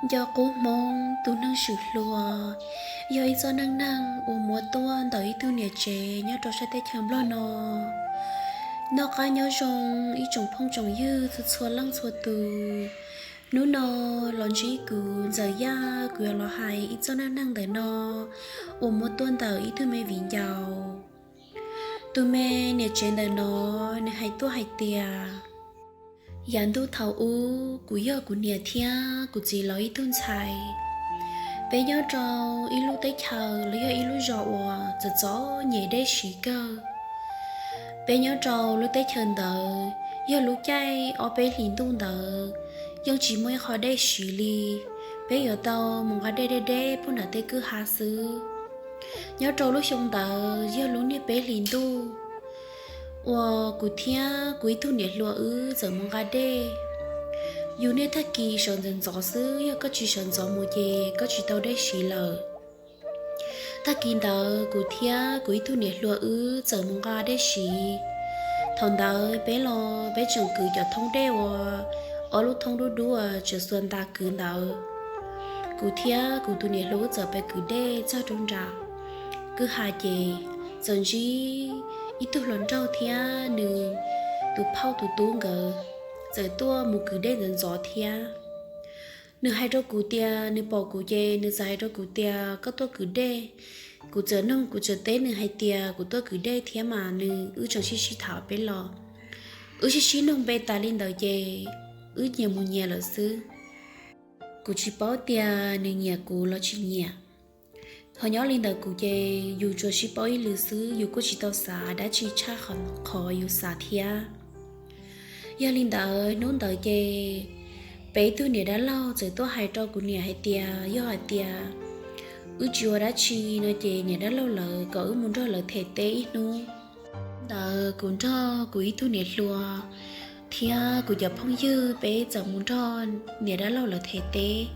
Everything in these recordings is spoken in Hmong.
Nco qub Hmoob tus neeg swm hluas yog ib txoj neej neeg uas muab tuaj ntawm ib tug niam tsev nyob rau sab teb chaws Nplog no. Noj qab nyob zoo ib tsoom phooj tsoom ywg txhua txhua leej txhua tus. Hnub no los ntsib kuv Ntxawm Yaj, kuv yuav los hais ib txoj neej neeg ntawm no uas muab tuaj ntawm ib tug me viv ncaus. Tus me niam tsev ntawm no nws hais tuaj hais tias, yav ntuj thaum ub kuv yog kuv niam thiab kuv txiv lawv ib tug ntxhais. Peb nyob rau ib lub teb chaws los yog ib lub zos uas txom txom nyem dej siv kawg. Peb nyob rau lub teb chaws ntawd, yog lub caij ob peb hlis ntuj ntawd yeej tsis muaj ib qho dej siv li. Peb yuav tau mus nqa dej deb deb puag nram tej kwj ha xwb. Nyob rau lub xyoo ntawd yog lub niaj peb hlis ntuj uas kuv thiab kuv ib tug niam hluas wb txawm mus nqa dej. Yus niaj tag kis sawv ntxov ntxov xwb, yog koj tsis sawv ntxov mus ces koj tsis tau dej siv lawm. Tag kis ntawd kuv thiab kuv ib tug niam hluas wb txawm mus nqa dej siv. Thaum ntawd peb los peb tseem kwv cov thoob dej uas ob lub thoob dub dub uas tseem xuas ntas kwv ntawd. Kuv thiab kuv tus niam hluas wb txawm pais kwv dej txog rau nram kwj ha ces txawm ntsib ib tug hluas nraug thiab nws tus phauj tus tub nkawd txawm tuaj mus kwv dej ntxov ntxov thiab. Nws hais rau kuv tias nws pom kuv ces nws txawm hais rau kuv tias koj tuaj kwv dej. Kuv txawm nug, kuv txawm teb nws hais tias kuv tuaj kwv dej thiab mas nws, wb tseem sib sib tham peb los. Wb sib sib nug npe tas li ntawd ces wb nyias mus nyias lawm xwb. Kuv tsis paub tias nws nyiam kuv los tsis nyiam. Ho nyob li ntawd kuv ces yus tsuas sib paub ib lwm xwb, yus kuj tsis tau xav dab tsi tshaj qhov yus xav thiab. Yog li ntawd hnub ntawd ces peb tug niam dab laug txawm tuaj hais rau kuv niam hais tias yog hais tias wb tsis ua dab tsi no ces niam dab laug lawv kom wb mus nrog lawv them teb ib hnub. Ntawd kuv nrog kuv ib tug niam hluas thiab kuv cov phooj ywg peb txawm mus nrog niam dab laug lawv them teb.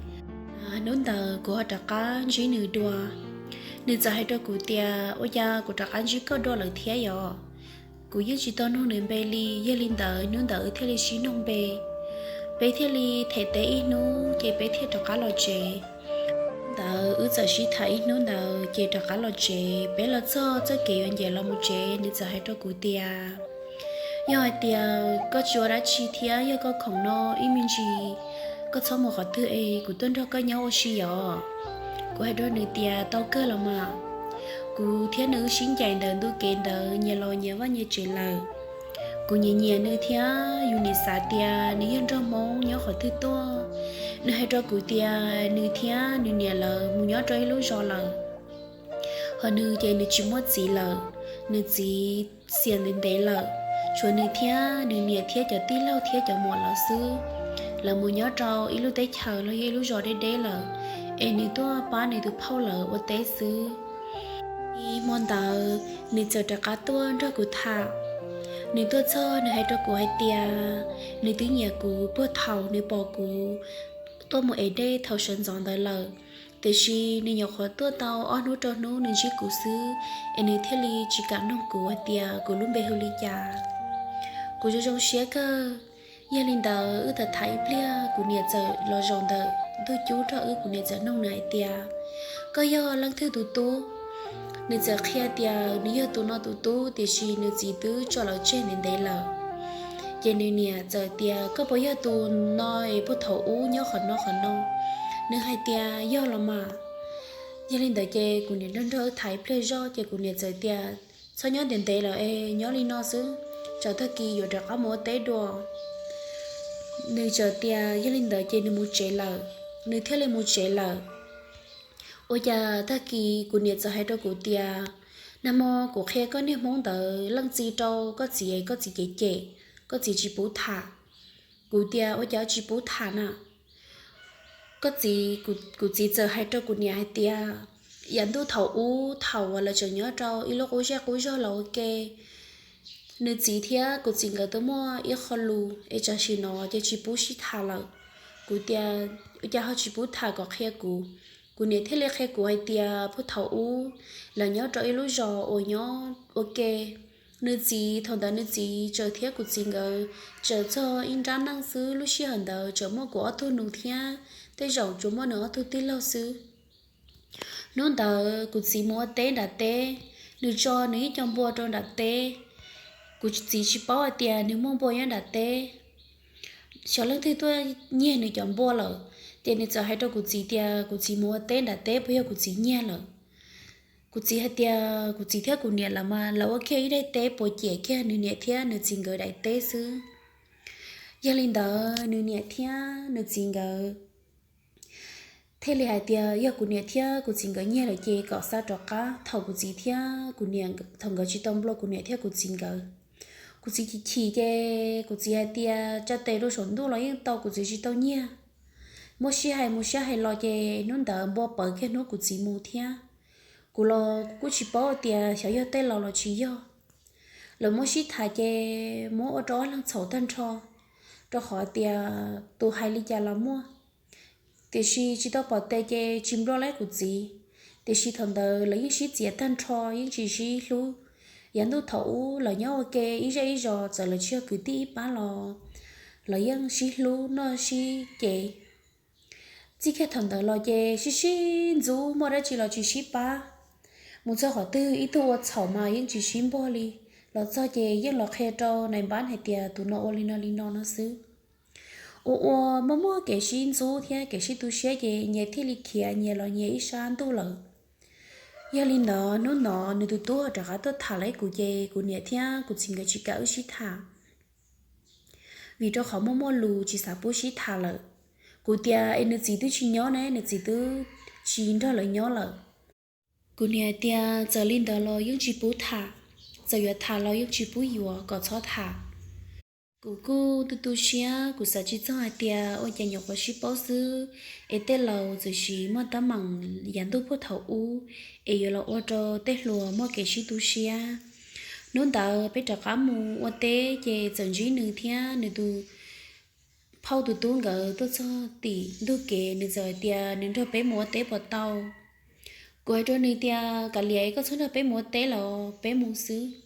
Hnub ntawd kuv ho rov qab ntsib nws dua. Nws txawm hais rau kuv tias ua cas kuv rov qab ntsib koj dua lawm thiab yom? Kuv yeej tsis tau nug nws npe li. Yog li ntawd hnub ntawd wb thiaj li sib nug npe. Peb thiaj li them teb ib hnub ces peb thiaj rov qab los tsev. Ntawd wb txawm sib tham ib hnub ntawd ces rov qab los tsev. Peb los txog txoj kev yuav ncaim los mus tsev, nws txawm hais rau kuv tias yog hais tias koj tsis ua dab tsi thiab yog koj khoom no ib me ntsis koj txhob mus qhov twg es kuv tuaj nrog koj nyob ua si yom. Kuv hais rau nws tias tau kawg los mas, kuv thiab nws wb sib ncaim ntawm ntu kev ntawd nyias los nyias vaj nyias tsev lawm. Kuv nyiam nyiam nws thiab yus nim xav tias nws yog nraug Hmoob nyob qhov twg tuaj. Nws hais rau kuv tias nws thiab nws niam lawv mus nyob rau ib lub zos lawm. Ho nws ces nws tsis muaj txiv lawm, nws txiv xiam ntev ntev lawm, tshuav nws thiab nws niam thiab cov tij laug thiab cov muam lawv xwb. Lawv mus nyob rau ib lub teb chaws los yog ib lub zos deb deb lawm, es nws tuaj pab nws tus phauj lawv ua teb xwb. Ib hmo ntawd nws txawm rov qab tuaj nrog kuv tham. Nws tuaj txog nws hais rau kuv hais tias nws twb nyiam kuv puag thaum nws pom kuv tuaj mus ev dej thaum sawv ntxov ntawd lawm, tiam sis nws nyuam qhuav tuaj tau ob hnub rau hnub nws ntsib kuv xwb, es nws thiaj li tsis kam nug kuv hais tias kuv lub npe hu li cas. Kuv zoo zoo siab kawg. Yog li ntawd wb tham tham ib pliag kuv niam txawm los zaum ntawm ntug cub nrog wb, kuv niam txawm nug nws hais tias koj yog leej twg tus tub? Nws txawm qhia tias nws yog tus no tus tub, tiam sis nws txiv twb tso lawv tseg ntev ntev lawm. Ces nws niam txawm tias koj puas yog tus no es puag thaum ub nyob qhov no qhov no? Nws hais tias yog los mas. Yog li ntawd ces kuv niam nrog nrog wb tham ib pliag zog ces kuv niam txawm tias txhob nyob ntev ntev lawm es nyob li no xwb, tsam tag kis yuav rov qab mus ua teb dua. Nws txawm tias yog li ntawd ces nws mus tsev lawm. Nws thiaj li mus tsev lawm. Ua cas tag kis kuv niam txawm hais rau kuv tias nag hmo kuv qhia koj niag Hmoob ntawd leej txiv rau koj txiv, koj txiv cem cem, koj txiv tsis pub tham. Kuv tias ua cas tsis pub tham na? Koj txiv, kuv txiv txawm hais rau kuv niam hais tias yav ntuj thaum ub thaum uas lawv tseem nyob rau ib lub qub zej qub zog los ua ke, nws txiv thiab kuv txiv nkawd twb muaj ib qho lus es tam sim no ces tsis pub sib tham lawm. Kuv tias ua cas ho tsis pub tham, kom qhia kuv. Kuv niam thiaj li qhia kuv hais tias puag thaum ub lawv nyob rau ib lub zos uas nyob ua ke. Nws txiv, thaum ntawd nws txiv tseem thiab kuv txiv nkawd tseem txog ib nrab neej xwb, lub sij hawm ntawd tseem muaj kuv ob tug nus thiab tej zaum tsuas muaj nws ob tug tij laug xwb. Hnub ntawd kuv txiv mus ua teb nram teb, nws tso nws ib co npua rau nram teb. Kuv txiv tsis paub hais tias nws muaj npua nyob nram teb. Xyov leej twg tuaj nyiag nws cov npua lawm, ces nws txawm hais rau kuv txiv tias kuv txiv mus ua teb nram teb, puas yog kuv txiv nyiag lawm. Kuv txiv hais tias kuv txiv thiab kuv niam lawv mas lawv ua kiag ib daim teb puas ciam kiag nws niam thiab nws txiv nkawd daim teb xwb. Yog li ntawd nws niam thiab nws txiv nkawd thiaj li hais tias yog kuv niam thiab kuv txiv nkawd nyiag lawm ces kom xa rov qab. Thaum kuv txiv thiab kuv niam, thaum nkawd tsis tau nplua kuv niam thiab kuv txiv nkawd, kuv txiv chim chim ces kuv txiv hais tias tsa tes rau saum ntuj los yeej tau, kuv txiv tsis tau nyiag. Muab sib hais mus sib hais los ces hnub ntawd npua pawv kiag hnub kuv txiv mus thiab. Kuv los kuv kuj tsis paub tias xyov yog tej laus los tsis yog. Lawv muab sib tham ces muab ua rau ob leeg txhaum tag nrho, rau qhov tias tus hais li cas los muaj. Tiam sis tsis tau pom tes ces tsis nplua li kuv txiv. Tiam sis thaum ntawd lawv yeej sib txiav tag nrho, yeej tsis sib hlub. Yav ntuj thaum ub lawv nyob ua ke ib zej ib zos, txawm lawv tsis yog kwv tij ib pab los lawv yeej sib hlub noj sib ces. Txij kiag thaum ntawd los ces sib sib ntxub, muaj dab tsi los tsis sib pab. Mus txog qhov twg ib tug ua txhaum mas yeej tsis sib npuag li. Los txog ces yeej los qhia rau nais npab hais tias tus no ua li no li no no xwb. Ua ua muaj muaj kev sib ntxub thiab kev sib tu siab ces nyias thiaj li khiav nyias los nyias ib sab ntuj lawm. Yog li ntawd hnub no nws tus tub rov qab tuaj tham lawv kuv ces kuv niam thiab kuv txiv nkawd tsis kam wb sib tham, vim rau qhov muaj muaj lus tsis xav pub sib tham lawm. Kuv tias es nws txiv twb tsis nyob ne, nws txiv twb tsis nrog lawv nyob lawm. Kuv niam tias txawm li ntawd los yeej tsis pub tham, txawm yuav tham los yeej tsis pub yuav, kom txhob tham. Kuv kuj tu tu siab, kuv xav tsis txog hais tias ua cas nyuam qhuav sib paub xwb es tej laus txawm sis muaj teeb meem yav ntuj puag thaum ub es yuav los ua rau tej hluas muaj kev sib tu siab. Hnub ntawd peb rov qab mus ua teb ces txawm ntsib nws thiab nws tus phauj tus tub nkawd tuaj txog tim ntug kev, nws txawm hais tias nws nrog peb mus ua teb puas tau. Kuv hais rau nws tias kav liam, koj txhob nrog peb mus ua teb los peb mus xwb.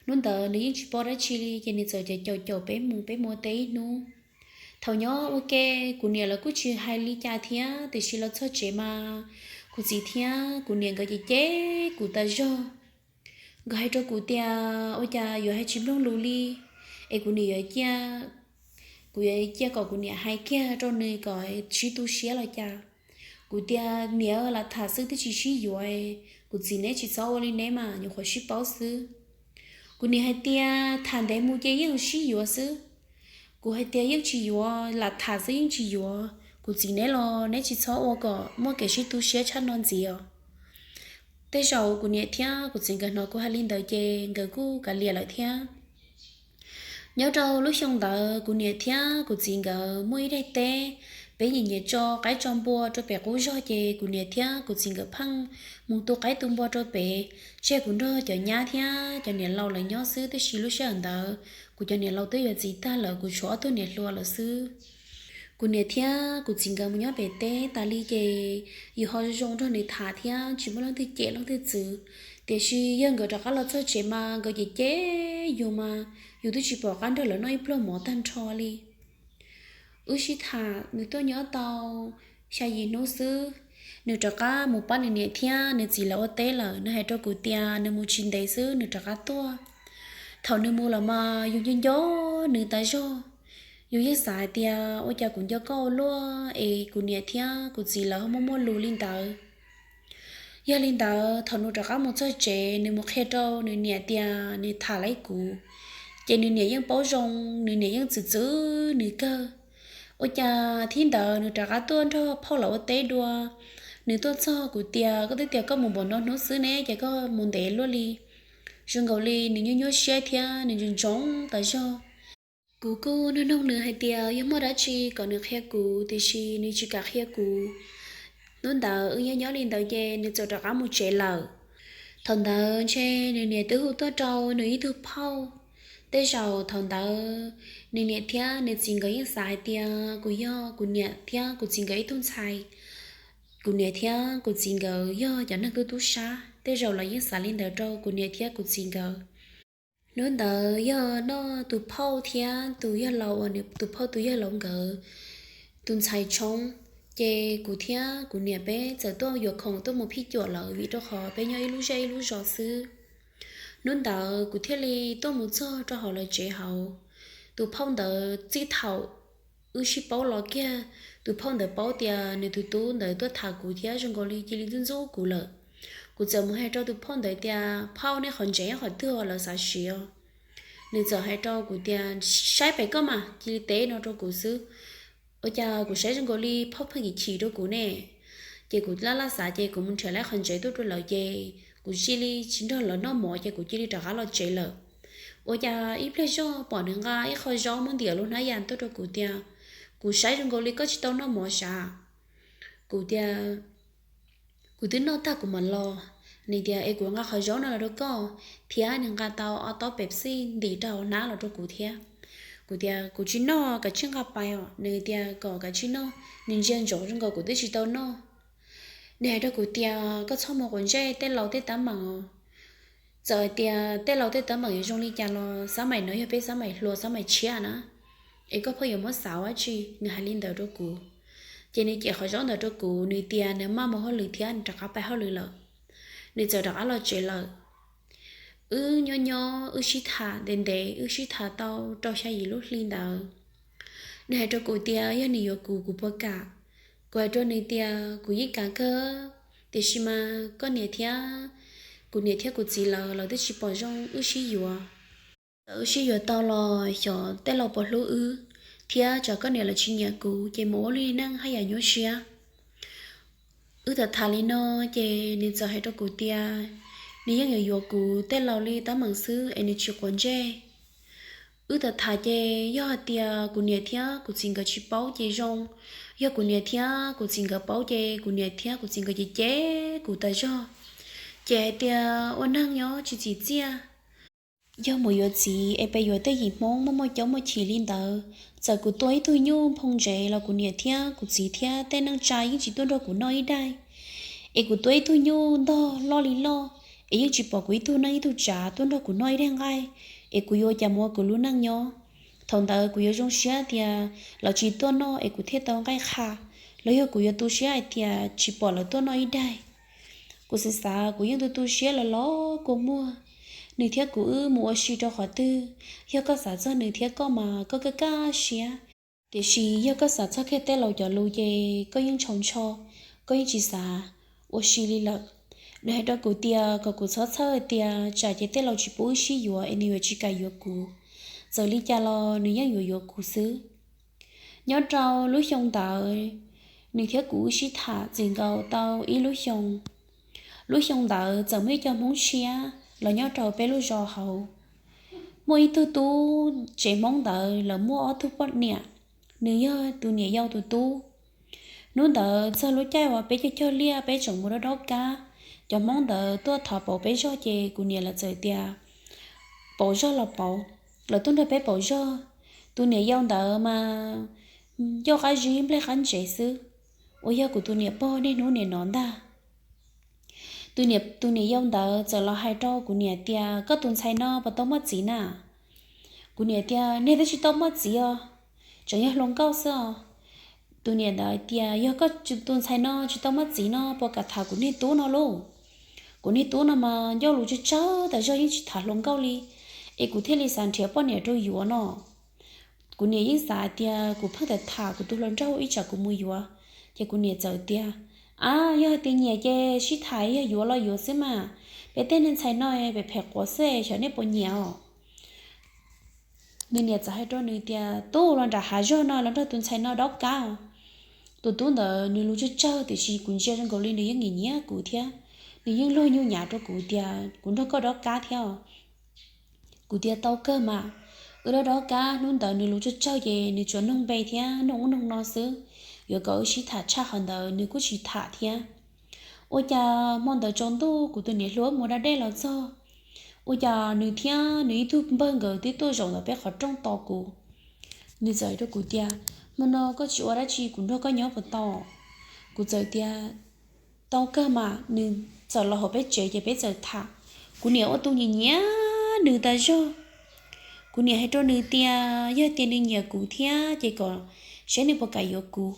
Hnub ntawd nws yeej tsis paub dab tsi li ces nws txawm caum caum peb mus, peb mus ua teb ib hnub. Thaum nyob ua ke kuv niam lawv kuj tsis hais li cas thiab, tiam sis los txog tsev mas kuv txiv thiab kuv niam nkawd ces cem kuv tas zog. Nkawd hais rau kuv tias ua cas yuav hais tsis mloog lus li, es kuv niam yuav cia, kuv yuav cia kom kuv niam hais kiag rau nws kom sib tu siab los cas. Kuv tias niam, lam tham xwb twb tsis sib yuav. Kuv txiv, neb tsis txhob ua li, neb mas nyuam qhuav sib paub xwb. Kuv niam hais tias tham ntev mus ces yeej sib yuav xwb. Kuv hais tias yeej tsis yuav, lam tham xwb yeej tsis yuav. Kuv txiv, neb los neb tsis txhob ua kom muaj kev sib tu siab tshaj no ntxiv os. Tej zaum kuv niam thiab kuv txiv nkawd hnov kuv hais li ntawd ces nkawd kuj kav liam lawm thiab. Nyob rau lub xyoo ntawd kuv niam thiab kuv txiv nkawd muaj ib daim teb, peb nyiam nyiam tso qaib tso npua rau pem qub zog ces kuv niam thiab kuv txiv nkawd pheej mus tu qaib tu npua rau pem, tseg kuv nrog cov nyab thiab cov niam laus lawv nyob xwb, tiam sis lub sij hawm ntawd kuv cov niam laus twb yuav txiv tag lawm, kuv tshuav ob tug niam hluas lawm xwb. Kuv niam thiab kuv txiv nkawd mus nyob pem teb tas li ces yus ho zoo nrog nws tham thiab tsis muaj leej twg cem leej twg txwv. Tiam sis yog nkawd rov qab los txog tsev mas nkawd cem cem yus mas yus twb tsis pom qab nrog lawv noj ib pluag mov tag nrho li. Wb sib tham nws tuaj nyob tau xya yim hnub xwb, nws rov qab mus pab nws niam thiab nws txiv lawv ua teb lawm. Nws hais rau kuv tias nws mus tsis ntev xwb nws rov qab tuaj. Thaum nws mus lawm mas yus nco nco nws tas zog. Yus yeej xav hais tias ua cas kuv nco koj ua luaj es kuv niam thiab kuv txiv lawv ho muaj muaj lus li ntawd. Yog li ntawd thaum nws rov qab mus txog tsev nws mus qhia rau nws niam tias nws tham lawv kuv, ces nws niam yeej paub zoo, nws niam yeej txwv txwv nws kawg. Ua cas thib ntawd nws rov qab tuaj nrog phauj lawv ua teb dua. Nws tuaj txog kuv tias koj twb tias koj mus npaum no hnub xwb ne, ces koj mus ntev luaj li. Zoo nkaus li nws nyuaj nyuaj siab thiab nws ntsoov ntsoov tas zog. Kuv kuj nug nug nws hais tias yog muaj dab tsi kom nws qhia kuv, tiam sis nws tsis kam qhia kuv. Hnub ntawd wb nyob nyob li ntawd ces nws txawm rov qab mus tsev lawm. Thaum ntawd ntshe nws niam twb hu tuaj rau nws ib tug phauj. Tej zaum thaum ntawd nws niam thiab nws txiv nkawd yeej xav hais tias kuv yog kuv niam thiab kuv txiv nkawd ib tug ntxhais. Kuv niam thiab kuv txiv nkawd yog cov neeg tub tub sab, tej zaum lawv yeej xav li ntawd rau kuv niam thiab kuv txiv nkawd. Hnub ntawd yog noj tus phauj thiab tus yawg laus uas nws tus phauj tus yawg laus nkawd tus ntxhais tshoob. Ces kuv thiab kuv niam peb txawm tuaj yuav khoom tuaj mus phij cuam lawm vim rau qhov peb nyob ib lub zej ib lub zos xwb. Hnub ntawd kuv thiaj li tuaj mus txog rau hauv lawv tsev hauv. Tus phauj ntawd txij thaum wb sib paub los kiag, tus phauj ntawd paub tias nws tus tub ntawd tuaj tham kuv thiab zoo nkaus li cia li ntxub ntxub kuv lawm. Kuv txawm mus hais rau tus phauj ntawd tias, phauj, nej qhov ntsev qhov twg lawv xav siv os? Nws txawm hais rau kuv tias, saib pem koj mas, cia li teb no rau kuv xwb. Ua cas kuv saib zoo nkaus li phauj pheej chim chim rau kuv ne. Ces kuv laj laj xav ces kuv mus nrhiav lawv qhov ntsev tuaj rau lawv ces kuv cia li tsis nrog lawv noj mov ces kuv cia li rov qab los tsev lawm. Ua cas ib pliag zog pom nws nqa ib qho zaub muab ntiav lub hnab yas tuaj rau kuv tias, kuv saib zoo nkaus li koj tsis tau noj mov sav. Kuv tias, kuv twb noj tag kuv mam los. Nws tias es kuv nqa qhov zaub no los rau koj, thiab nws nqa tau ob tob Pepsi ntim rau hauv hnab los rau kuv thiab. Kuv tias kuv tsis noj, kav tsij nqa pais os. Nws tias kom kav tsij noj, nws ntsia ntsoov zoo nkaus kuv twb tsis tau noj. Nws hais rau kuv tias koj txhob mus quav ntsej tej laus tej teeb meem os. Txawm hais tias tej laus tej teeb meem yuav zoo li cas los xab maim no yog peb xab maim hluas xab maim tshiab na, es koj pheej yuav muab xav ua dab tsi? Nws hais li ntawd rau kuv. Ces nws cem qhov zaub ntawd rau kuv, nws tias nws maj mus hauj lwm thiab nws rov qab pais hauj lwm lawm. Nws txawm rov qab los tsev lawm. Wb nyob nyob wb sib tham ntev ntev, wb sib tham tau rau xya yim lub hli ntawd. Nws hais rau kuv tias yog nws yuav kuv, kuv puas kam. Kuv hais rau nws tias kuv yeej kam kawg, tiam sis mas koj niam thiab, kuv niam thiab kuv txiv lawv, lawv twb tsis pom zoo wb sib yuav. Txawm wb sib yuav tau los xyov tej laus puas hlub wb, thiab tsam koj niam lawv tsis nyiam kuv ces mus ua lub neej haj yam nyuaj siab. Wb tham tham li no, ces nws txawm hais rau kuv tias nws yeej yuav yuav kuv tej laus li teeb meem xwb es nws tsis quav ntsej. Wb tham tham ces yog hais tias kuv niam thiab kuv txiv nkawd tsis paub ces zoo, yog kuv niam thiab kuv txiv nkawd paub ces kuv niam thiab kuv txiv nkawd ces cem kuv tas zog. Ces hais tias ua neeg nyob tsis txim txiaj, yog mus yuav txiv es pes yuav tej yim Hmoob muaj muaj caub muaj chim li ntawd, txawm kuv tua ib tug nyuj nphoo ntsev los kuv niam thiab kuv txiv thiab tej neej tsa yeej tsis tuaj nrog kuv noj ib daig. Es kuv tua ib tug nyuj ntog loj li loj es yeej tsis pom kuv ib tug neej ib tug tsav tuaj nrog kuv noj ib daig nqaij, es kuv yuav ua cas mus ua kuv lub neej nyob? Thaum ntawd kuv yuav zoo siab tias lawv tsis tuaj noj es kuv thiaj tau nqaij qha, los yog kuv yuav tu siab hais tias tsis pom lawv tuaj noj ib daig. Kuv xav xav kuv yeej tu tu siab los los kua muag. Nws thiab kuv wb mus ua si rau qhov twg, yog koj xav txog nws thiab koj mas koj kaj kaj siab, tiam sis yog koj xav txog kiag tej laus cov lus ces koj yeej tshau ntsho, koj yeej tsis xav ua si li lawm. Nws hais rau kuv tias kom kuv txhob txhawj tias tsam ces tej laus tsis pub wb sib yuav es nws yuav tsis kam yuav kuv. Txawm li cas los nws yeej yuav yuav kuv xwb. Nyob rau lub xyoo ntawd, nws thiab kuv wb sib tham txwm nkaus tau ib lub xyoo. Lub xyoo ntawd txawm muaj ib co Hmoob tshiab los nyob rau peb lub zos hauv. Muaj ib tug tub tsev Hmoob ntawd lawv muaj ob tug poj niam, nws yog tus niam yau tus tub. Hnub ntawd txog lub caij uas peb cog cog liaj peb tseem mus dob dob kab, cov Hmoob ntawd tuaj thov pauv peb zog ces kuv niam lawv txawm tias pauv zog los pauv, lawv tuaj nrog peb pauv zog. Tus niam yau ntawd mas ncauj qab zib nplej qab ntsev xwb, uas yog kuv tus niam pog niaj hnub nim no ntag. Tus niam, tus niam yau ntawd txawm los hais rau kuv niam tias koj tus ntxhais no puas tau muaj txiv na? Kuv niam tias niag twb tsis tau muaj txiv os, tseem yog hluas nkauj xwb os. Tus niam ntawd hais tias yog koj tus ntxhais no tsis tau muaj txiv no puas kam tham kuv niag tub no lauj? Kuv niag tub no mas ncauj lus tsawg tsawg tas zog yeej tsis tham hluas nkauj li, es kuv thiaj li xav nrhiav poj niam rau yuav no. Kuv niam yeej xav tias kuv pheej tham tham kuv tus hluas nraug ib tsam kuv mus yuav, ces kuv niam txawm tias, a, yog hais tias nyiam ces sib tham, yog yuav los yuav xwb mas, peb tej neeg ntxhais no phem phem quav xwb xyov nej puas nyiam os. Nws niam txawm hais rau nws tias tub, los nram hav zog no los nrog tus ntxhais no dob kab. Tus tub ntawd nws lus tsawg tsawg tiam sis kuv ntsia zoo nkaus li nws yeej nyiam nyiam kuv thiab, nws yeej luag nyuj nyav rau kuv tias kuv nrog koj dob kab thiab. Kuv tias tau kawg mas. Wb dob dob kab hnub ntawd nws lus tsawg tsawg ces nws tsuas noog npe thiab noog ub noog no xwb, yuav kom wb sib tham tshaj qhov ntawd nws kuj tsis tham thiab. Ua cas hmo ntawd tsaus ntuj kuv tus niam hluas mus da dej los txog, ua cas nws thiab nws ib tug npawg nkawd twb tuaj zaum ntawm peb qhov rooj tos kuv. Nws txawm hais rau kuv tias hmo no koj tsis ua dab tsi kuv nrog koj nyob puas tau? Kuv txawm tias tau kawg mas. Nws txawm los hauv peb tsev ces peb txawm tham. Kuv niam ua tus nyiam nyiam nws tas zog. Kuv niam hais rau nws tias yog tias nws nyiam kuv thiab ces kom saib nws puas kam yuav kuv.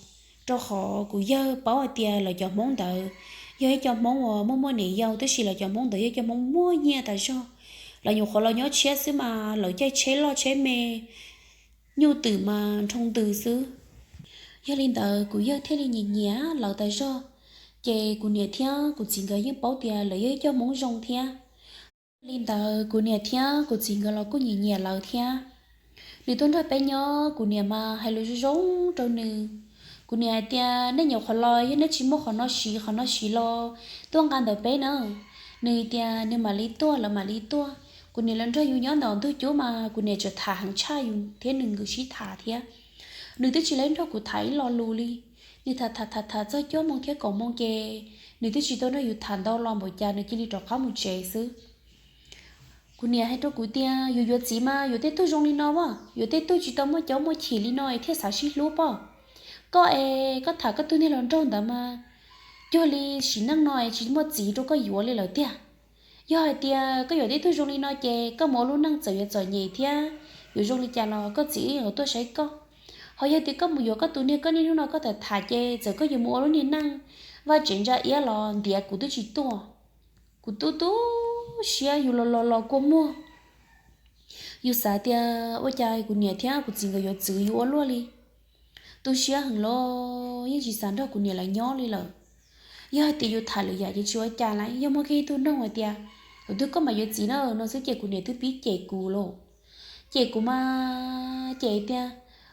Rau qhov kuv yawg paub hais tias lawv cov Hmoob ntawd yog ib co Hmoob uas muaj muaj niam yau, tab sis lawv cov Hmoob ntawd yog cov Hmoob muaj nyiaj tas zog. Lawv nyuam qhuav los nyob tshiab xwb mas lawv caij tsheb loj tsheb me, nyuj twm mas nroo ntws xwb. Yog li ntawd kuv yawg thiaj li nyiam nyiam lawv tas zog. Ces kuv niam thiab kuv txiv nkawd yeej paub tias lawv yog ib co Hmoob zoo thiab. Yog li ntawd kuv niam thiab kuv txiv nkawd los kuj nyiam nyiam lawv thiab. Nws tuaj nrog peb nyob, kuv niam mas hais lus zoo zoo rau nws. Kuv niam hais tias nej nyuam qhuav los yog nej tsis muaj qhov no siv, qhov no siv los tuaj nqa ntawm peb na. Nws tias nws mam li tuaj, lawv mam li tuaj. Kuv niam los nrog yus nyob ntawm ntug cub mas kuv niam tseem tham heev tshaj yus thiab nws nkawd sib tham thiab. Nws twb tsis lab nrog kuv tham ib lo lus li. Nws tham tham tham tham txog cuaj moo thiab kaum moo ces nws twb tsis tau nrog yus tham ntau los npaum cas nws cia li rov qab mus tsev xwb. Kuv niam hais rau kuv tias yus yuav txiv mas yuav tej tug zoo li no as, yuav tej tug tsis tau muaj caub muaj chim li no es thiaj xav sib hlub pob. Koj es koj tham koj tus niag hluas nraug ntawd mas cuag li sim neej no es tsis muaj txiv rau koj yuav li lawm tiag. Yog hais tias koj yuav tej tug zoo li no ces koj mus ua lub neej txawm yuav txom nyem thiab yuav zoo li cas los koj txiv ib yam tuaj saib koj. Ho yog tias koj mus yuav koj tus niag koj niaj hnub no koj tham tham ces txawm koj yuav mus ua lub niag neej vaj tsev ntsa iab los ntiav kuv twb tsis tuaj. Kuv tu tu siab, yus los los los kua muag. Yus xav tias ua cas kuv niam thiab kuv txiv nkawd yuav txwv yus ua luaj li. Tu siab heev los yeej tsis xav nrog kuv niam lawv nyob li lawm. Yog hais tias yus tham lwm yam ces tsis ua cas li, yog muaj kiag ib tug noog hais tias, tus twg koj mam yuav txiv na no xwb ces kuv niam twb pib cem kuv lawm. Cem kuv mas cem tias,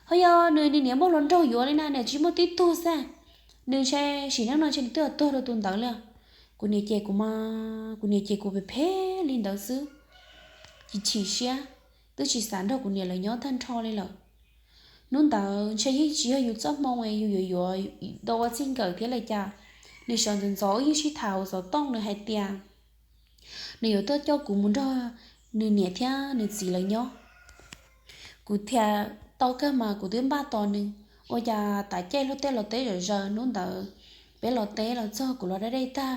ho yog nws niam muaj hluas nraug yuav li na, nws tsis muaj tib tug xwb, nws ntshe sim neej no ntshe nws twb tuag rau tus ntawd li. Kuv niam cem kuv mas kuv niam cem kuv phem phem li ntawd xwb. Chim chim siab, twb tsis xav nrog kuv niam lawv nyob tag nrho li lawm. Hnub ntawd ntshe yeej tsis yog yus txoj hmoo es yus yuav yuav tau ua txij nkawm thiab li cas. Nws sawv ntxov ntxov wb yeej sib tham hauv xov tooj, nws hais tias nws yuav tuaj coj kuv mus nrog nws niam thiab nws txiv lawv nyob. Kuv thiaj tau kawg mas kuv twb npaj tos nws. Ua cas tav caij luag tej los teb zom zaws, hnub ntawd peb los teb los txog kuv los dab dej tag.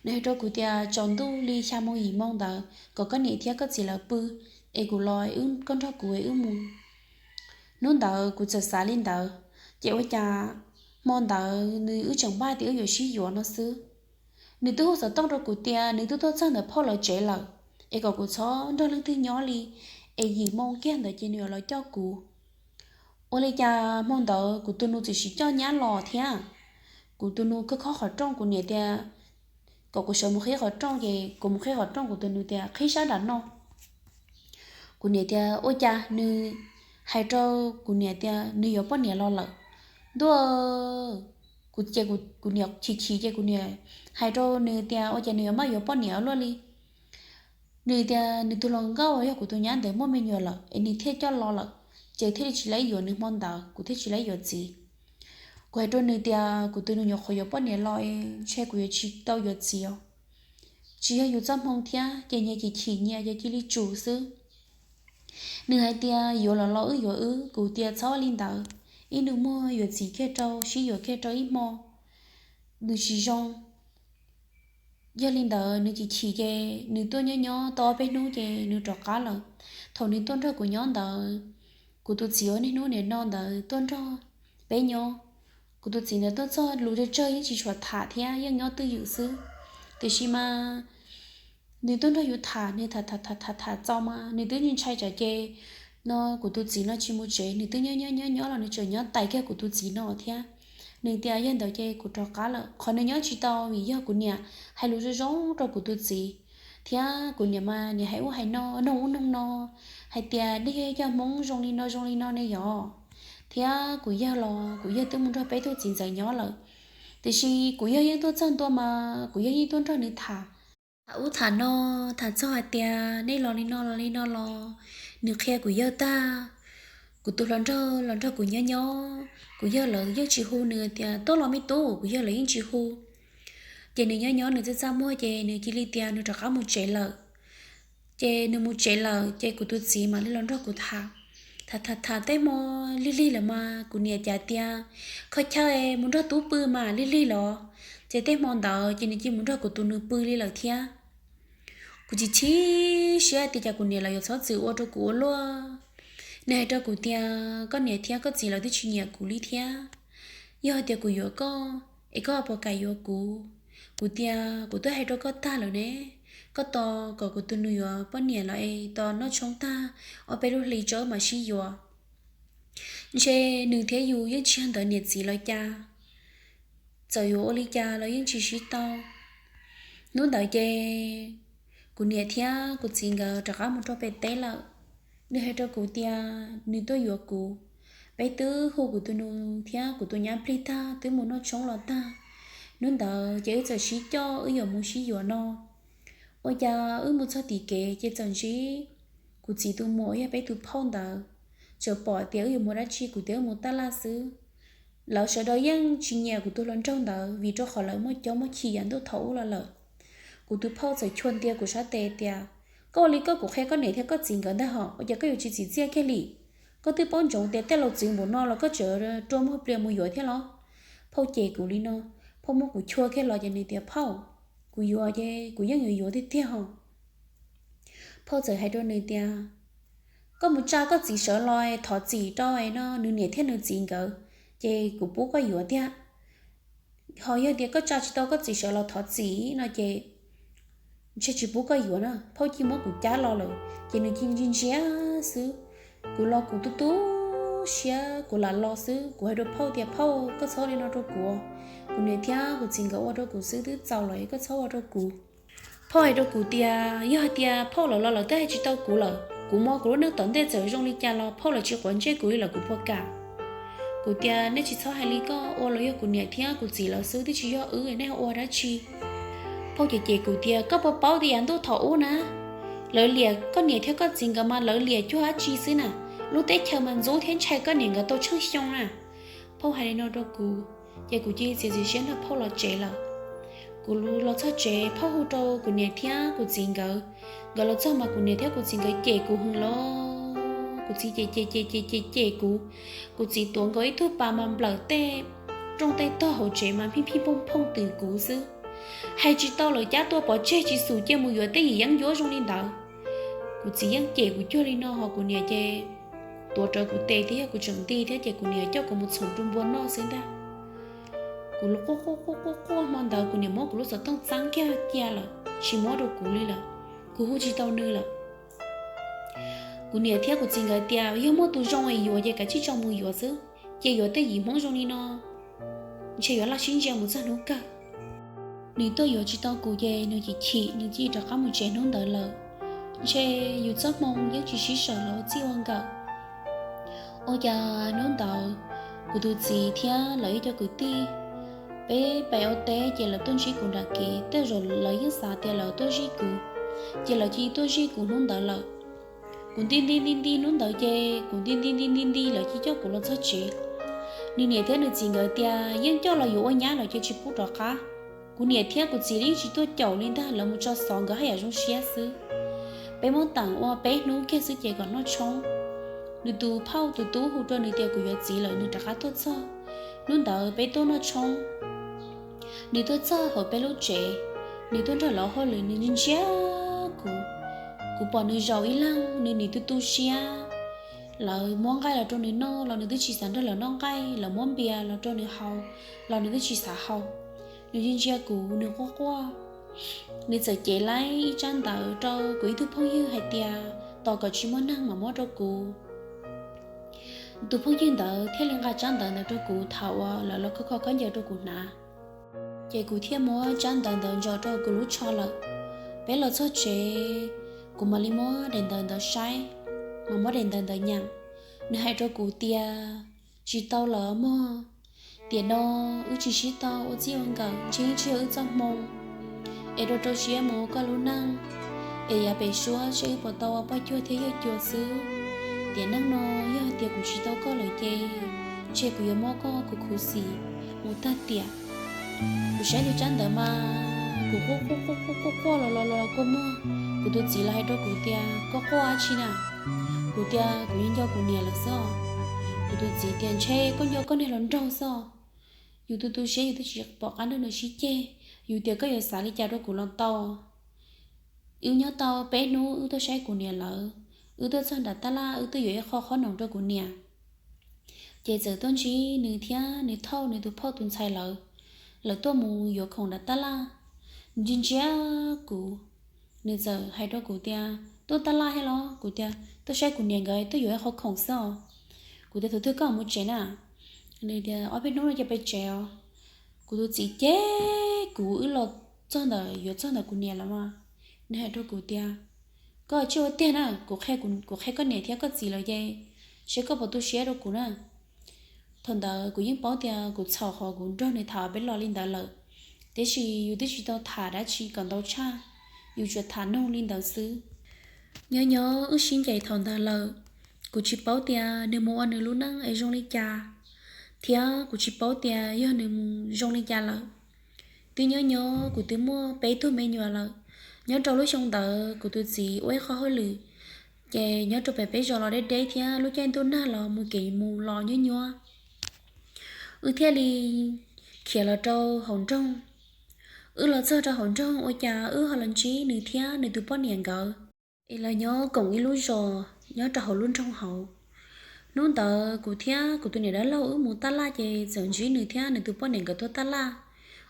Nws hais rau kuv tias tsaus ntuj li xya moo yim moo ntawd kom koj niam thiab koj txiv lawv pw es kuv los, koj nrog kuv wb mus. Hnub ntawd kuv txawm xav li ntawd, ces ua cas hmo ntawd nws wb tseem npaj tias wb yuav sib yuav no xwb. Nws twb hu xov tooj rau kuv tias nws twb tuaj txog ntawm phauj lawv tsev lawm, es kom kuv txhob nrog leej twg nyob li, es yim moo kiag ntawd ces nws yuav los coj kuv. Ua li cas hmo ntawd kuv tus nus txawm sim coj nyab los thiab. Kuv tus nus khob khob qhov rooj, kuv niam tias kom kuv sawv mus qhib qhov rooj, ces kuv mus qhib qhov rooj, kuv tus nus tias qhib sab nram no. Kuv niam tias ua cas nws hais rau kuv niam tias nws yuav poj niam los lawm. Ntuj, kuv ces kuv niam chim chim ces kuv niam hais rau nws tias ua cas nws yuav maj yuav poj niam luaj li. Nws tias nws tus hluas nkauj yog kuv tus nyab ntawd muaj me nyuam lawm es nws thiaj coj los lawm, ces thiaj li tsis laib yuav nws hmo ntawd, kuv thiaj tsis laib yuav txiv. Kuv hais rau nws tias kuv tus nus nyuam qhuav yuav poj niam los es ntshe kuv yuav tsis tau yuav txiv os. Tsis yog yus txoj hmoo thiab, ces nyias chim chim nyias ces cia li tsum xwb. Nws hais tias yuav los los wb yuav wb, kuv tias txhob li ntawd, ib nus muag yuav txiv kiag rau, sib yuav kiag rau ib hmo, nws tsis zoo. Yog li ntawd nws chim chim ces nws tuaj nyob nyob tau ob peb hnub ces nws rov qab lawm. Thaum nws tuaj nrog kuv nyob ntawd, kuv tus txiv uas niaj hnub nim no ntawd tuaj nrog peb nyob. Kuv tus txiv ntawd tuaj txog lus tsawg tsawg yeej tsis tshua tham thiab, yeej nyob twj ywm xwb. Tiam sis mas nws tuaj nrog yus tham, nws tham tham tham tham txaus mas nws twb ntshai tsam ces no kuv tus txiv no tsis mus tsev, nws twb nyob nyob nyob nyob los nws tseem nyob tais kiag kuv tus txiv no thiab. Nws tias yog ntawd ces kuv rov qab lawm. Qhov nws nyob tsis tau vim yog kuv niam hais lus zoo zoo rau kuv tus txiv, thiab kuv niam mas niam hais ub hais no, noog ub noog no, hais tias nej yog ib co Hmoob zoo li no zoo li no ne yog. Thiab kuv yawg los kuv yawg twb mus nrog peb tug txiv ntxawm nyob lawm. Tiam sis kuv yawg yeej tuaj txog ntua mas kuv yawg yeej tuaj nrog nws tham. Tham ub tham no, tham txog hais tias nej los li no los li no los, nws qhia kuv yawg tag. Kuv tus hluas nraug los nrog kuv nyob nyob, kuv yawg lawv yeej tsis hu nws tias tuaj los me tub, kuv yawg lawv yeej tsis hu. Ces nws nyob nyob nws txaj txaj muag ces nws cia li tias nws rov qab mus tsev lawm. Ces nws mus tsev lawm ces kuv tus txiv mam li los nrog kuv tham. Tham tham tham tej hmo lig lig lawm mas kuv niam cas tias kho chaw mus nrog tub pw mas lig lig los. Ces tej hmo ntawd ces nws cia mus nrog kuv tus nus pw li lawm thiab. Kuv chim chim siab tias cas kuv niam lawv yuav txhob txwm ua rau kuv ua luaj. Nws hais rau kuv tias koj niam thiab koj txiv lawv twb tsis nyiam kuv li thiab. yog hais tias kuv yuav koj es koj puas kam yuav kuv? Kuv tias kuv twb hais rau koj tag lawm ne, koj tos kom kuv tus nus yuav poj niam los es tos noj tshoob tag ob peb lub hli tso mam sib yuav. Ntshe nws thiab yus yeej tsis yog ntawd niam txiv los cas, txawm yuav ua li cas los yeej tsis sib tau. Hnub ntawd ces kuv niam thiab kuv txiv nkawd rov qab mus rau pem teb lawm. Nws hais rau kuv tias nws tuaj yuav kuv. Peb twb hu kuv tus nus thiab kuv tus nyab plig tag twb mus noj tshoob los tag. Hnub ntawd ces wb txawm sib coj wb yuav mus sib yuav no. Ua cas wb mus txog tim kev ces txawm ntsib kuv txiv tus muam yog peb tus phauj ntawd, txawm pom tias wb yuav mus dab tsi, kuv tias wb mus taj laj xwb. Lawv sawv daws yeej tsis nyiam kuv tus hluas nraug ntawd vim rau qhov lawv muaj cov muaj chim yav ntuj thaum ub los lawm. Kuv tus phauj txawm chua ntia kuv sab tes tias, koj ua li koj kuv qhia koj niam thiab koj txiv nkawd ntag hos, ua cas koj yuav tsis txim txiaj kiag li? Koj twb paub ntsoov tias tej laus txwv npaum no los koj tseem rua muag plias mus yuav thiab los? Phauj cem kuv li no, phauj muab kuv chua kiag los ces nws tias, phauj, kuv yuav ces kuv yeej yuav yuav tiag tiag hos. Phauj txawm hais rau nws tias, koj mus tsa koj txiv sawv los thov txim rau no nws niam thiab nws txiv nkawd, ces kuv pub koj yuav tiag. Ho yog tias koj tsa tsis tau koj txiv sawv los thov txim no ces ntshe tsis pub koj yuav na. Phauj cia muab kuv cab los lawm ces nws cia ntsia ntsia xwb. Kuv los kuv tu tu siab kuv lam los xwb. Kuv hais rau phauj tias, phauj, koj txhob li no rau kuv, kuv niam thiab kuv txiv nkawd ua rau kuv xwb twb txaus lawm, koj txhob ua rau kuv. Phauj hais rau kuv tias yog hais tias phauj lawv los lawv twb hais tsis tau kuv lawm, kuv mus kuv lub neej tom ntej txawm zoo li cas los phauj lawv tsis quav ntsej kuv li lawm kuv puas kam? Kuv tias nej tsis txhob hais li, koj ua los yog kuv niam thiab kuv txiv lawv xwb twb tsis yog wb, nej ua dab tsi? Phauj cem cem kuv tias koj puas paub tias yav ntuj thaum ub na, lawv liam koj niam thiab koj txiv nkawd mas lawv liam cuag dab tsi xwb na, lub teb chaws mas ntxub thiab ntshai koj niam nkawd tau tsheej xyoo na. Phauj hais li no rau kuv ces kuv cia li txiav txim siab nrog phauj los tsev lawm. Kuv los txog tsev phauj hu rau kuv niam thiab kuv txiv nkawd. Nkawd los txog mas kuv niam thiab kuv txiv nkawd cem kuv hwv los kuv txiv cem cem cem cem cem cem kuv. Kuv txiv tuav nkaus ib tug pas mas nplawm tej rooj tej tog hauv tsev mas phij phij phooj phooj twm kuv xwb. Hais tsis tau lawm, cab tuaj pov tseg tsis xum cia mus yuav tej yim yeeb ncuab zoo li ntawd. Kuv txiv yeej cem kuv cuag li no ho kuv niam ces tuav rawv kuv tes thiab yog kuv tseem nti thiab ces kuv niam coj kuv mus txhoov ru npua noj xwb ntag. Kuv quaj quaj quaj quaj quaj hmo ntawd kuv niam muab kuv lub xov tooj txeeb kiag cia lawm tsis muab rau kuv li lawm. Kuv hu tsis tau nws lawm. Kuv niam thiab kuv txiv nkawd tias yog muaj tus zoo es yuav ces kav tsij tso mus yuav xwb, ces yuav tej yim Hmoob zoo li no ntshe yuav laj sib ntsia mus txog hnub kawg. Nws tuaj yuav tsis tau kuv ces nws chim chim nws cia li rov qab mus tsev hnub ntawd lawm. Ntshe yus txoj hmoo yeej tsis sib sawm los ua txij ua nkawm. Ua cas hnub ntawd kuv tus txiv thiab lawv ib co kwv tij, peb pem ua teb ces lawv tuaj ntsib kuv nram kev, tej zaum lawv yeej xav tias lawv tuaj zij kuv, ces lawv cia li tuaj zij kuv hnub ntawd lawm. Kuv nti nti nti nti hnub ntawd ces kuv nti nti nti nti nti lawv cia li coj kuv los txog tsev. Nws niam thiab nws txiv nkawd tias yeej coj los yuav ua nyab lawm ces tsis pub rov qab. Kuv niam thiab kuv txiv yeej tsis tuaj caum li ntag, lawv mus tso xov nkawd haj yam zoo siab xwb. Peb muab teem ua peb hnub kiag xwb ces kom noj tshoob. Nws tus phauj tus tub hu rau nws tias kuv yuav txiv lawm nws rov qab tuaj txog. Hnub ntawd peb tuaj noj tshoob, nws tuaj txog hauv peb lub tsev, nws tuaj nrog lawv hauj lwm nws ntsia ntsia kuv. Kuv pom nws zaum ib leeg nws nim tu tu siab. Lawv muab nqaij los rau nws noj los nws twb tsis xav nrog lawv noj nqaij, lawv muab npias los rau nws haus los nws twb tsis xav haus. Nws ntsia ntsia kuv nws quaj quaj. Nws txawm cev laib ib tsab ntawv rau kuv ib tug phooj ywg hais tias tos kom tsis muaj neeg mam muab rau kuv. Tus phooj ywg ntawd thiaj li nqa tsab ntawv ntawd rau kuv thaum uas lawv los kho kho khaub ncaws rau kuv hnav. Ces kuv thiaj muab tsab ntawv ntawd ntsos rau kuv lub tsho lawm. Peb los txog tsev, kuv mam li muab daim ntawv ntawd saib, mam muab daim ntawv ntawd nyeem. Nws hais rau kuv tias, tsis tau lawm mog, tiam no wb tsis sib tau ua txij ua nkawm ntshe yeej tsis yog wb txoj hmoo, es rau rau siab mus ua koj lub neej, es yav pem suab seb wb puas tau ua poj cuag thiab yawg cuag xwb. Tiam neej no yog hais tias kuv tsis tau koj lawm ces ntshe kuv yuav muab koj khuv khuv xim mus tag tiam. Kuv saib tus tsab ntawv mas kuv quaj quaj quaj quaj quaj los los los kua muag. Kuv tus txiv los hais rau kuv tias, koj quaj dab tsi na? Kuv tias kuv yeej nco kuv niam lawm xwb. Kuv tus txiv tias, ntshe koj nco koj niag hluas nraug xwb. Yus tu tu siab yus twb tsis pom qab nrog nws sib ceg, yus tias koj yuav xav li cas rau kuv los tau. Wb nyob tau peb hnub wb tuaj saib kuv niam lawv, wb tuaj txog nram tab laj wb tuaj yuav ib qho qhob noom rau kuv niam. Ces txawm tuaj ntsib nws thiab nws thauj nws tus phauj tus ntxhais lawv, lawv tuaj mus yuav khoom nram tab laj. Nws ntsia ntsia kuv, nws txawm hais rau kuv tias, Tuaj tab laj thiab los? Kuv tias, Tuaj saib kuv niam nkawd tuaj yuav ib qho khoom xwb os. Kuv tias, Thaum twg koj mus tsev na? Nws tias, Ob peb hnub no ces peb tsev os. Kuv tus txiv cem kuv wb los txog ntawm, yuav txog ntawm kuv niam lawv mas nws hais rau kuv tias, Koj cia ua tiag na, kuv qhia koj niam thiab koj txiv lawv ces seb koj puas tu siab rau kuv na. Thaum ntawd kuv yeej paub tias kuv txhaum qhov kuv nrog nws tham peb los li ntawd lawm, tiam sis yus twb tsis tau tham dab tsi kom ntau tshaj, yus tsuas tham nug li ntawd xwb. Nyob nyob wb sib ncaim thaum ntawd lawm, kuv tsis paub tias nws mus ua nws lub neej es zoo li cas, thiab kuv tsis paub tias yog nws mus zoo li cas lawm. Twb nyob nyob kuv twb muaj peb tug me nyuam lawm. Nyob rau lub xyoo ntawd kuv tus txiv ua ib qho hauj lwm, ces nyob rau pem peb zos los deb deb thiab lub caij ntuj nag los mus kev mus los nyuaj nyuaj, wb thiaj li khiav los rau hauv nroog. Wb los txog rau hauv nroog ua cas wb ho los ntsib nws thiab nws tus poj niam nkawd es lawv nyob koom ib lub zos nyob rau hauv lub nroog hauv. Hnub ntawd kuv thiab kuv tus niam dab laug wb mus tab laj ces txawm ntsib nws thiab nws tus poj niam nkawd tuaj tab laj.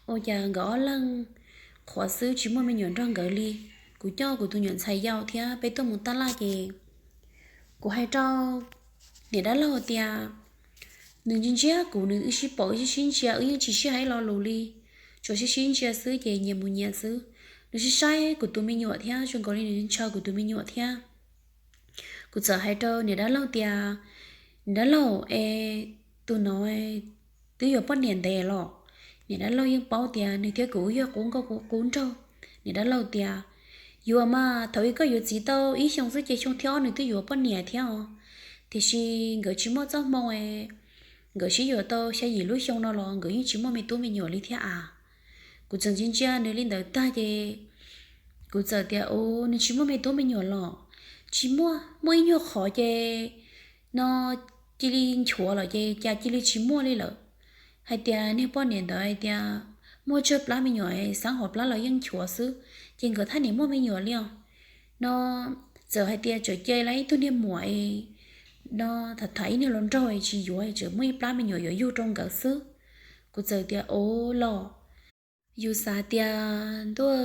Ua cas nkawd ob leeg qhuav xwb tsis muaj me nyuam nrog nkawd li. Kuv coj kuv tus nyuam ntxhais yau thiab peb tuaj mus tab laj ces kuv hais rau niam dab laug tias, Nws ntsia ntsia kuv, nws wb sib pom wb sib sib ntsia, wb yeej tsis sib hais lo lus li, tsuas sib sib ntsia xwb ces nyias mus nyias xwb. Nws sib saib kuv tus me nyuam thiab zoo nkaus li nws ntshaw kuv tus me nyuam thiab. Kuv txawm hais rau niam dab laug tias, Niam dab laug es, tus no twb yuav poj niam ntev los? Niam dab laug yeej paub tias nws thiab kuv yog qub nkauj qub nraug. Niam dab laug tias, Yuav mas, thaum ub koj yuav txiv tau ib xyoos xwb ces xyoo thib ob nws twb yuav poj niam thiab os. Tiam sis nkawd tsis muaj txoj hmoo, nkawd sib yuav tau xya yim lub xyoo no los nkawd yeej tsis muaj me tub me nyuam li thiab as. Kuv txawm ntsia ntsia nws li ntawd tag ces kuv txawm tias, Ua, nws tsis muaj me tub me nyuam los? Tsis muaj, muaj ib nyuag qhov ces no cia li nchuav lawm ces cas cia li tsis muaj li lawm. Hais tias niag poj niam ntawd hais tias muaj tsawg plab me nyuam es xeeb hauv plab los yeej nchuav xwb, ces nkawd thiaj li muaj me nyuam li os. No txawm hais tias tseem cia li ib tug niag muam no tham tham ib niag hluas nraug tsis yuav, tseem muaj ib plab me nyuam yuav yug rau nkawd xwb. Kuv txawm tias, Ua los, yus xav tias ntuj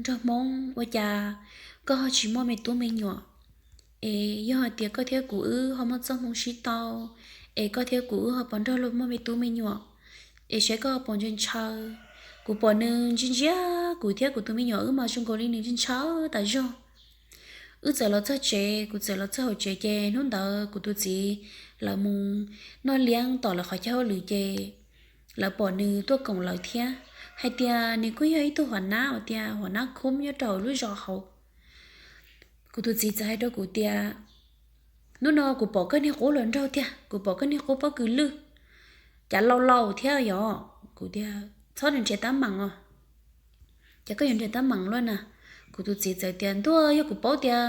nraug Hmoob ua cas koj ho tsis muaj me tub me nyuam. Es yog hais tias koj thiab kuv wb ho muaj txoj hmoo sib tau, es koj thiab kuv wb ho puas nrog luag muaj me tub me nyuam, es saib koj ho puas ntshaw ntshaw. Kuv pom nws ntsia ntsia kuv thiab kuv tus me nyuam wb mas zoo nkaus li nws ntshaw ntshaw tas zog. Wb txawm los txog tsev, kuv txawm los txog hauv tsev ces hnub ntawd kuv tus txiv lawv mus noj liab tom lawv qhov chaw hauj lwm ces lawv pom nws tuaj koom lawv thiab, hais tias nws kuj yog ib tug hua nab uas tias hua nab khub nyob rau lub zos hauv. Kuv tus txiv txawm hais rau kuv tias, Hnub no kuv pom koj niag qub hluas nraug tiag, kuv pom koj niag qub pob kws lwj, cas laus laus thiab yom? Kuv tias, Txhob nrhiav tab meem os. Ces koj yuav nrhiav tab meem luaj na. Kuv tus txiv txawm tias, Ntuj, yog kuv paub tias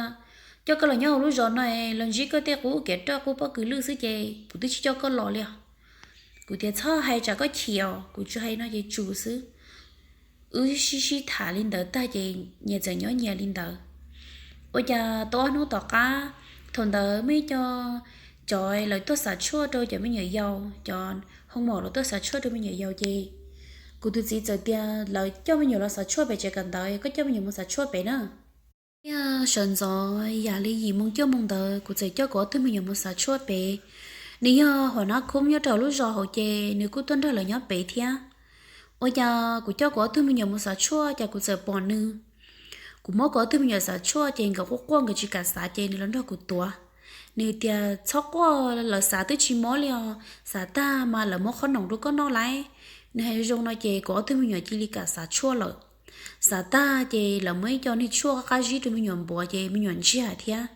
coj koj los nyob hauv lub zos no los ntsib koj tej qub kiav roj qub pob kws lwj xwb ces kuv twb tsis coj koj los li os. Kuv tias, Txhob hais tsam koj chim os, kuv tsuas hais no ces tsum xwb. Wb sib sib tham li ntawd tag ces nyias txawm nyob nyias li ntawd. Ua cas tau ob hnub tom qab, thaum ntawd muaj ib co cov lawv tuaj xav tshuaj rau cov me nyuam yaus, cov hoo maum lawv tuaj xav tshuaj rau me nyuam yaus ces kuv tus txiv txawm tias, Lawv coj me nyuam los xav tshuaj pem tsev kawm ntawv, koj coj me nyuam mus xav tshuaj pem na. Thiaj sawv ntxov yam li yim moo cuaj moo ntawd kuv txawm coj kuv ob tug me nyuam mus xav tshuaj pem. Nws yog hua nab khub nyob rau lub zos hauv ces nws kuj tuaj nrog lawv nyob pem thiab. Ua cas kuv coj kuv ob tug me nyuam mus xav tshuaj ces kuv txawm pom nws. Kuv muab kuv ob tug me nyuam xav tshuaj ces nkawd quaj quaj nkawd tsis kam xav ces nws los nrog kuv tuav. Nws tias, Txhob quaj, lawv xav twb tsis mob li os, xav tag mas lawv muab qhob noom rau koj noj lawm. Nws hais zoo no ces kuv ob tug me nyuam cia li kam xav tshuaj lawm. Xav tag ces lawv muab ib co niag tshuaj qab zib rau me nyuam npuav ces me nyuam ntsiag thiab.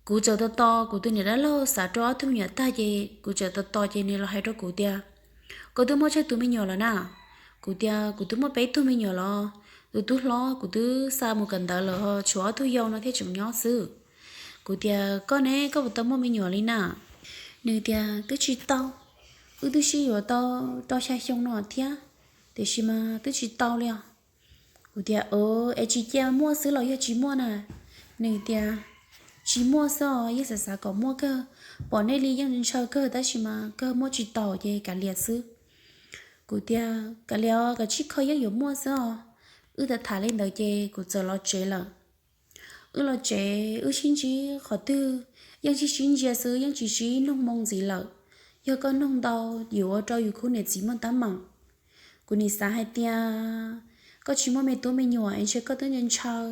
Kuv txawm tos tos kuv tus niam dab laug xav rau ob tug me nyuam tag ces kuv txawm tos tos ces nws los hais rau kuv tias, Koj twb muaj tsawg tus me nyuam lawm na? Kuv tias, Kuv twb muaj peb tug me nyuam los, tus tub hlob kuv twb xa mus kawm ntawv lawm, tshuav ob tug yau no thiaj tseem nyob xwb. Kuv tias, Koj ne, koj puas tau muaj me nyuam li na? Nws tias, Twb tsis tau, wb twb sib yuav tau rau xya xyoo no thiab, tiam sis mas twb tsis tau li os. Kuv tias, Es tsis cia muaj xwb los yog tsis muaj na? Nws tias, tsis muaj xwb os, yeej xav xav kom muaj kawg. Pom nej li yeej ntshaw kawg tab sis mas kawg muab tsis taus ces kav liam xwb. Kuv tias, Kav liam os, kav tsij kho, yeej yuav muaj xwb os. Wb tham tham li ntawd ces kuv txawm los tsev lawm. Wb los tsev, wb sib ntsib qhov twg yeej sib sib ntsia xwb, yeej tsis sib noog moo ntxiv lawm. Yog koj noog ntau, yuav ua rau yus khub niam txiv muaj teeb meem. Kuv nim xav hais tias, Koj tsis muaj me tub me nyuam es ntshe koj twb ntshaw ntshaw.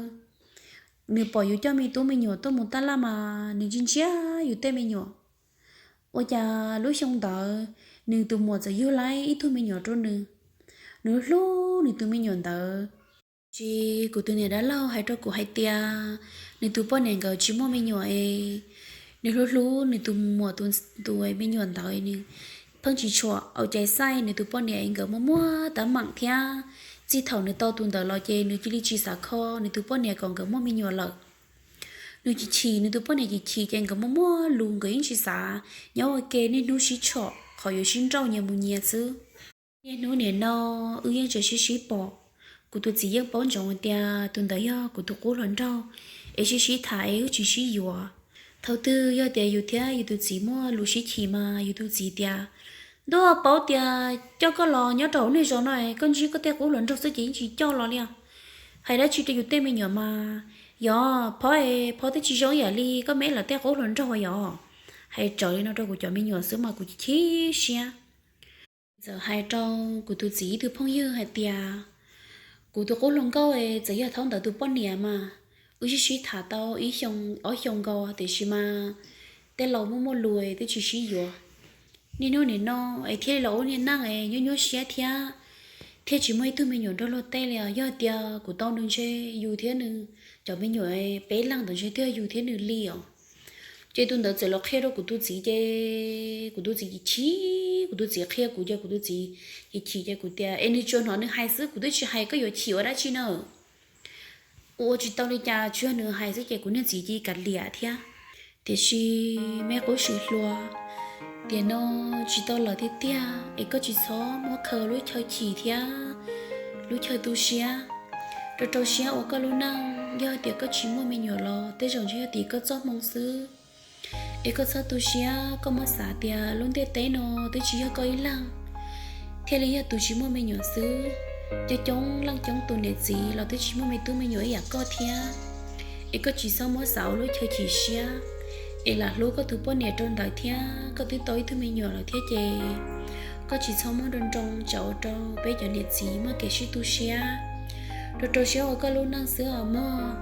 Nws pom yus coj me tub me nyuam tuaj mus tab laj mas nws ntsia ntsia yus tej me nyuam. Ua cas lub xyoo ntawd nws tus muam txawm yug laib ib tug me nyuam rau nws. Nws hlub nws tus me nyuam ntawd. Tiam sis kuv tus niam dab laug hais rau kuv hais tias, nws tus poj niam nkawd tsis muaj me nyuam es nws hlub hlub nws tus muam tus, tus me nyuam ntawd, nws pheej tsis tshua au cai xaij nws tus poj niam es nkawd muaj muaj teeb meem thiab. Txij thaum nws tau tus ntawd los ces nws cia li tsis xav kho nws tus poj niam kom nkawd muaj me nyuam lawm. Nws chim chim, nws tus poj niam chim chim ces nkawd muaj muaj lus, nkawd yeej tsis xav nyob ua ke, niaj hnub sib tshom qhov yuav sib nrauj nyias mus nyias xwb. Niaj hnub nim no wb yeej tseem sib sib pom. Kuv tus txiv yeej paub ntsoov tias tus ntawd yog kuv tus qub hluas nraug, es sib sib tham es wb tsis sib yuav. Thaum twg yog tias yus thiab yus tus txiv muaj lus sib chim mas yus tus txiv tias, Ntuj, paub tias coj koj los nyob rau hauv nej zos no, koj ntsib koj tej qub hluas nraug xwb ces yeej tsis coj los li os. Hais dab tsi rau yus tej me nyuam mas, yog phob, phob twb tsis zoo ib yam li koj me lawv tej qub hluas nraug yom. Hais raws li no rau kuv cov me nyuam xwb mas kuv chim siab. Txawm hais rau kuv tus txiv ib tug phooj ywg hais tias, kuv tus qub hluas nkauj txawm yog thaum ntawd tus poj niam mas wb sib sib tham tau ib xyoo ob xyoo nkaus, tiam sis mas tej laus muaj muaj lus twb tsis sib yuav. Niaj hnub nim no es thiaj li los ua niag neej es nyuaj nyuaj siab thiab, thiaj tsis muaj ib tug me nyuam nrog luag tej li os. Yog tias kuv tau nws ntshe yus thiab nws cov me nyuam peb leeg ntawd ntshe twb yog yus thiab nws li os. Ces tus ntawd txawm los qhia rau kuv tus txiv ces kuv tus txiv chim chim, kuv tus txiv qhia kuv ces kuv tus txiv chim chim ces kuv tias, Es nws tsuas hnov nws hais xwb, kuv twb tsis hais, koj yuav chim ua dab tsi na? Ua tsis tau li cas, tsuas yog nws hais xwb ces kuv niag txiv cia li kav liam thiab. Tiam sis me qub swm hluas, tiam no tsis tau lawm tiag tiag es koj tsis txhob muab khaws lub chaw chim thiab lub chaw tu siab. Rau rau siab ua koj lub neej, yog tias koj tsis muaj me nyuam los tej zaum ntshe yog tim koj txoj hmoo xwb. Es koj txhob tu siab, koj muab xav tias lub ntiaj teb no twb tsis yog koj ib leeg thiaj li yog tus tsis muaj me nyuam xwb. Coob coob leej coob tus niam txiv los twb tsis muaj me tub me nyuam ib yam koj thiab. Es koj tsis txhob muab xav ua lub chaw chim siab, es lam hlub koj tus poj niam rau ntawd thiab. Koj twb tau ib tug me nyuam lawm thiab ces koj tsis txhob muab nroo nroo tsam ua rau peb cov niam txiv muaj kev sib tu siab. Rau rau siab ua koj lub neej xwb os mog.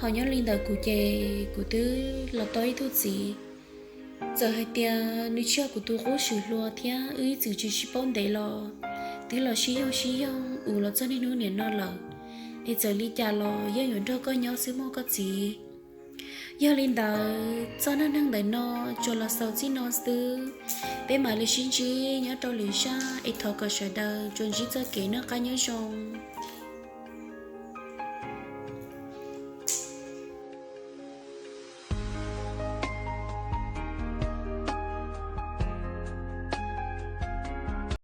Ho nyob li ntawd kuv ces kuv twb los tau ib tug txiv. Txawm hais tias nws tsis yog kuv tus qub swm hluas thiab wb ib txwm tsis sib paub ntev los twb los sib yoog sib yoog ua los txog niaj hnub nim no lawm. Es txawm li cas los yeej yuav nrog koj nyob xwb mog koj txiv. Yog li ntawd txoj neej neeg ntawm no tsuas los xaus txij no xwb. Peb mam li sib ntsib nyob rau lwm zaj es thov kom sawv daws tsuas ntsib txoj kev noj qab nyob zoo.